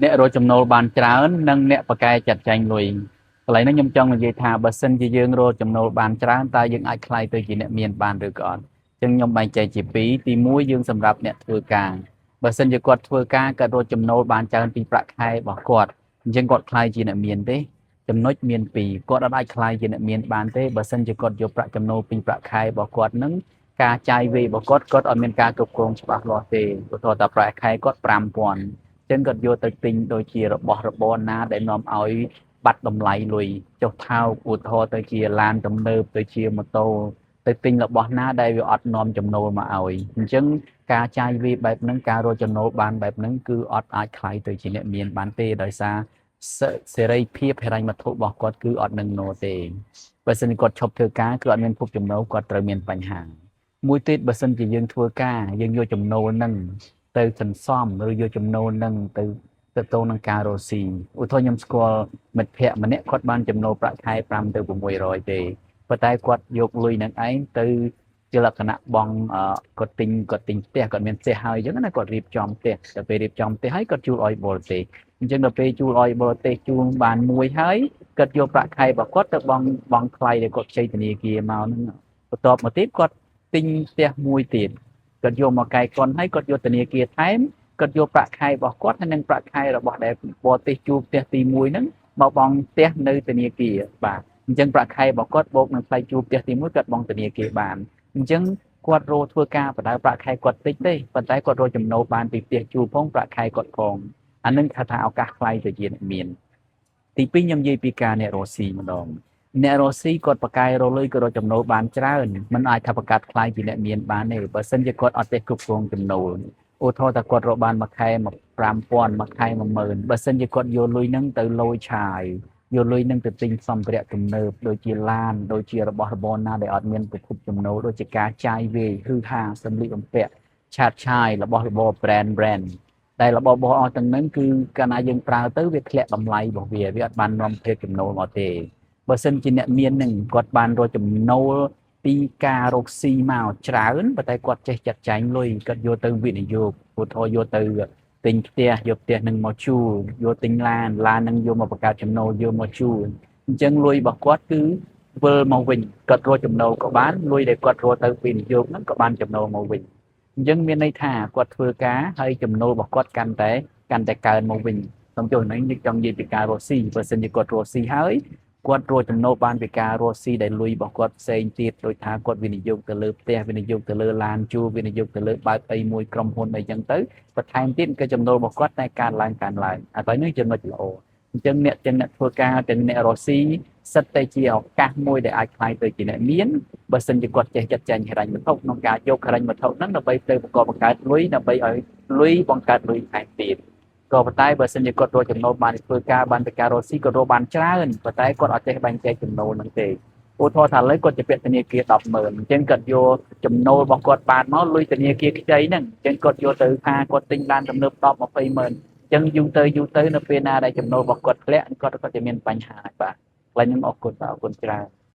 អ្នករកចំណូលបានច្រើននិងអ្នកប្រកែចាត់ចែងលុយកន្លែងនេះខ្ញុំចង់និយាយថាបើសិនជាយើងរកចំណូលបានច្រើនតើយើងអាចក្លាយទៅជាអ្នកមានបានឬក៏អត់អញ្ចឹងខ្ញុំបែងចែកជាពីរទី1យើងសម្រាប់អ្នកធ្វើការបើសិនជាគាត់ធ្វើការគាត់រកចំណូលបានច្រើនពីប្រាក់ខែរបស់គាត់អញ្ចឹងគាត់ក្លាយជាអ្នកមានទេចំណុចមានពីរគាត់អត់អាចក្លាយជាអ្នកមានបានទេបើសិនជាគាត់យកប្រាក់ចំណូលពីប្រាក់ខែរបស់គាត់នឹងការចាយវាយរបស់គាត់គាត់អត់មានការគ្រប់គ្រងច្បាស់លាស់ទេឧទាហរណ៍ថាប្រាក់ខែគាត់5000ចឹងគាត់យកទៅទិញដូចជារបស់របរណាដែលនាំឲ្យបាត់តម្លៃលុយចុះថោកឧទាហរណ៍ទៅជាឡានទំនើបទៅជាម៉ូតូទៅទិញរបស់ណាដែលវាអត់នាំចំណូលមកឲ្យអញ្ចឹងការចាយវាយបែបហ្នឹងការរកចំណូលបានបែបហ្នឹងគឺអត់អាចក្លាយទៅជាអ្នកមានបានទេដោយសារសេរីភាពហិរញ្ញវត្ថុរបស់គាត់គឺអត់នឹងណទេបើសិនជាគាត់ឈប់ធ្វើការគឺអត់មានភពចំណូលគាត់ត្រូវមានបញ្ហាមួយទៀតបើសិនជាយើងធ្វើការយើងយកចំណូលហ្នឹងទៅសន្សំឬយកចំណូលនឹងទៅទៅតងនឹងការរកស៊ីឧទាហរណ៍ខ្ញុំស្គាល់មិត្តភ័ក្តិម្នាក់គាត់បានចំណូលប្រាក់ខែ5ទៅ600ទេប៉ុន្តែគាត់យកលុយនឹងឯងទៅជាលក្ខណៈបងគាត់ទិញផ្ទះគាត់មានផ្ទះហើយអញ្ចឹងណាគាត់រៀបចំផ្ទះដល់ពេលរៀបចំផ្ទះហើយគាត់ជួលឲ្យបរទេសអញ្ចឹងដល់ពេលជួលឲ្យបរទេសជួលបានមួយហើយគាត់យកប្រាក់ខែរបស់គាត់ទៅបងបងថ្លៃដែលគាត់ខ្ចីធនាគារមកហ្នឹងបន្ទាប់មកទៀតគាត់ទិញផ្ទះមួយទៀតគាត់យកមកកែកុនហើយគាត់យកធនាគារថែមគាត់យកប្រាក់ខែរបស់គាត់ហើយនិងប្រាក់ខែរបស់ដែលបរទេសជួលផ្ទះទី1ហ្នឹងមកបង់ផ្ទះនៅធនាគារបាទអញ្ចឹងប្រាក់ខែរបស់គាត់បូកនឹងថ្លៃជួលផ្ទះទី1គាត់បង់ធនាគារបានអញ្ចឹងគាត់រកធ្វើការបដៅប្រាក់ខែគាត់តិចទេប៉ុន្តែគាត់រកចំណូលបានពីផ្ទះជួលផងប្រាក់ខែគាត់ផងអានឹងថាថាឱកាសថ្លៃទៅជាអ្នកមានទី2ខ្ញុំនិយាយពីការអ្នករកស៊ីម្ដងអ្នករកស៊ីគាត់ប្រកែរកលុយក៏រកចំណូលបានច្រើនมันអាចថាប្រកាសខ្លាយជាអ្នកមានបានទេបើសិនជាគាត់អត់ទេគ្រប់គ្រងចំណូលឧទាហរណ៍ថាគាត់រកបានមួយខែ5000មួយខែ10000បើសិនជាគាត់យកលុយហ្នឹងទៅលយឆាយយកលុយនឹងទៅទិញសម្ភារៈទំនើបដូចជាឡានដូចជារបស់របរណាដែលអត់មានប្រភពចំណូលដូចជាការចាយវាយហឺហាសម្លៀកបំពាក់ឆាតឆាយរបស់របរ brand brand តែរបស់របរអស់ទាំងហ្នឹងគឺកាលណាយើងប្រើទៅវាធ្លាក់តម្លៃរបស់វាវាអត់បាននាំភាពចំណូលមកទេបើសិនជាអ្នកមាននឹងគាត់បានរកចំណូលពីការរកស៊ីមកច្រើនប៉ុន្តែគាត់ចេះចាត់ចែងលុយគាត់យកទៅវិនិយោគឧទាហរណ៍យកទៅទិញផ្ទះយកផ្ទះនឹងមកជួលយកទិញឡានឡាននឹងយកមកបង្កើតចំណូលយកមកជួលអញ្ចឹងលុយរបស់គាត់គឺវិលមកវិញគាត់រកចំណូលក៏បានលុយដែលគាត់រកទៅវិនិយោគហ្នឹងក៏បានចំណូលមកវិញអញ្ចឹងមានន័យថាគាត់ធ្វើការហើយចំណូលរបស់គាត់កាន់តែកាន់តែកើនមកវិញសូមចុះនេះចង់និយាយពីការរកស៊ីបើសិនជាគាត់រកស៊ីហើយគាត់រកចំណូលបានពីការរកស៊ីដែលលុយរបស់គាត់ផ្សេងទៀតដូចថាគាត់វិនិយោគទៅលើផ្ទះវិនិយោគទៅលើឡានជួលវិនិយោគទៅលើបើកអីមួយក្រុមហ៊ុនអីចឹងទៅបន្ថែមទៀតក៏ចំណូលរបស់គាត់តែកើនឡើងកើនឡើងអានេះចំណុចល្អអញ្ចឹងអ្នកទាំងអ្នកធ្វើការទាំងអ្នករកស៊ីសិតតែជាឱកាសមួយដែលអាចក្លាយទៅជាអ្នកមានបើសិនជាគាត់ចេះចាត់ចែងហិរញ្ញវត្ថុក្នុងការយកហិរញ្ញវត្ថុហ្នឹងដើម្បីទៅបង្កបង្កើតលុយដើម្បីឲ្យលុយបង្កើតលុយថែមទៀតក៏ប៉ុន្តែបើសិនជាគាត់រកចំណូលបានធ្វើការបានពីការរកស៊ីគាត់រកបានច្រើនប៉ុន្តែគាត់អត់ចេះបែងចែកចំណូលហ្នឹងទេឧទាហរណ៍ថាឥឡូវគាត់ជាពាក់ធនាគារ100000អញ្ចឹងគាត់យកចំណូលរបស់គាត់បានមកលុយធនាគារខ្ចីហ្នឹងអញ្ចឹងគាត់យកទៅថាគាត់ទិញឡានទំនើប10 20ម៉ឺនអញ្ចឹងយូរទៅយូរទៅនៅពេលណាដែលចំណូលរបស់គាត់ធ្លាក់គាត់ក៏จะមានបញ្ហាបាទឥឡូវខ្ញុំអរគុណបាទអរគុណច្រើន។